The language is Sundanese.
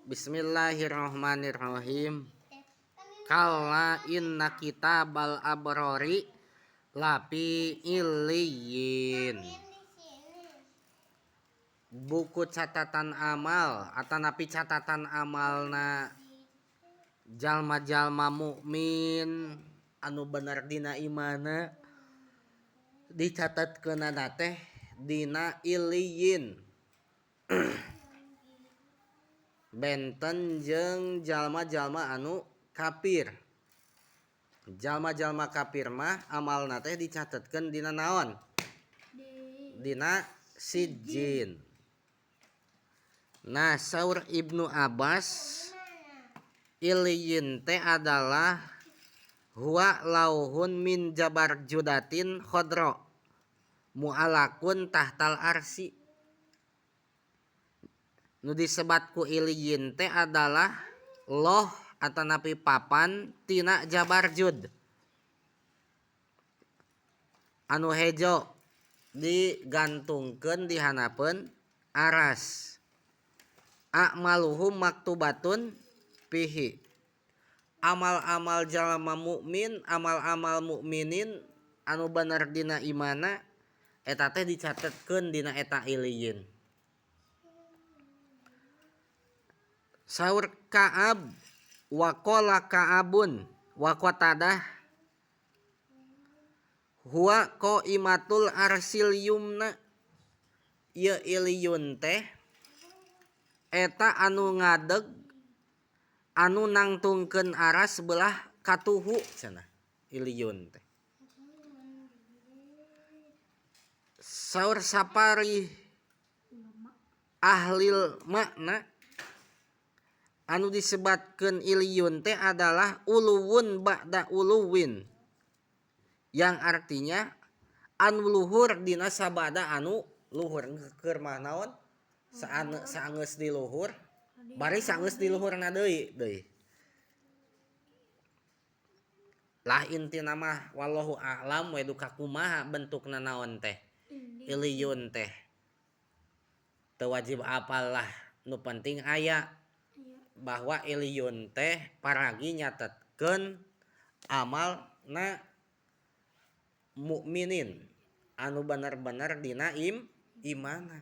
Bismillahirrahmanirrahim. Kalla inna kitabal abrori lapi illiyin. Buku catatan amal atanapi catatan amalna jalma-jalma mukmin anu bener dina imana dicatatkeunana teh dina illiyin. Benten jeung jalma-jalma anu kafir. Jalma-jalma kafir mah amalna teh dicatetkeun dina naon? Dina sijjin. Nah, saur Ibnu Abbas illiyin teh adalah huwa lauhun min jabarjudatin khodro mu'alakun tahtal arsi. Nu disebat ku iliyin teh adalah loh atanapi papan tina jabarjud anu hejo digantungkeun di hanapeun aras. A'maluhum maktubatun fihi. Amal-amal jalma mukmin, amal-amal mukminin anu bener dina imana eta teh dicatetkeun dina eta iliyin. Saur Ka'ab wa qala Ka'abun wa Qatadah huwa qaimatul arsil yumna. Ieu iliyun teh eta anu ngadeg anu nangtungkeun aras belah katuhu cenah iliyun teh. Saur sapari ahlil makna anu disebatkeun iliyun teh adalah uluwun ba'da uluwin, yang artinya anu luhur dina sabada anu luhur. Keur mah naon saanggeus di luhur bari saanggeus di luhurna deui deui lah. Intina mah wallahu a'lam we duka kumaha bentukna naon teh iliyun teh, teu wajib apal lah, nu penting aya bahwa iliyun teh paragi nyatetkeun amalna mukminin anu bener-bener dina imana.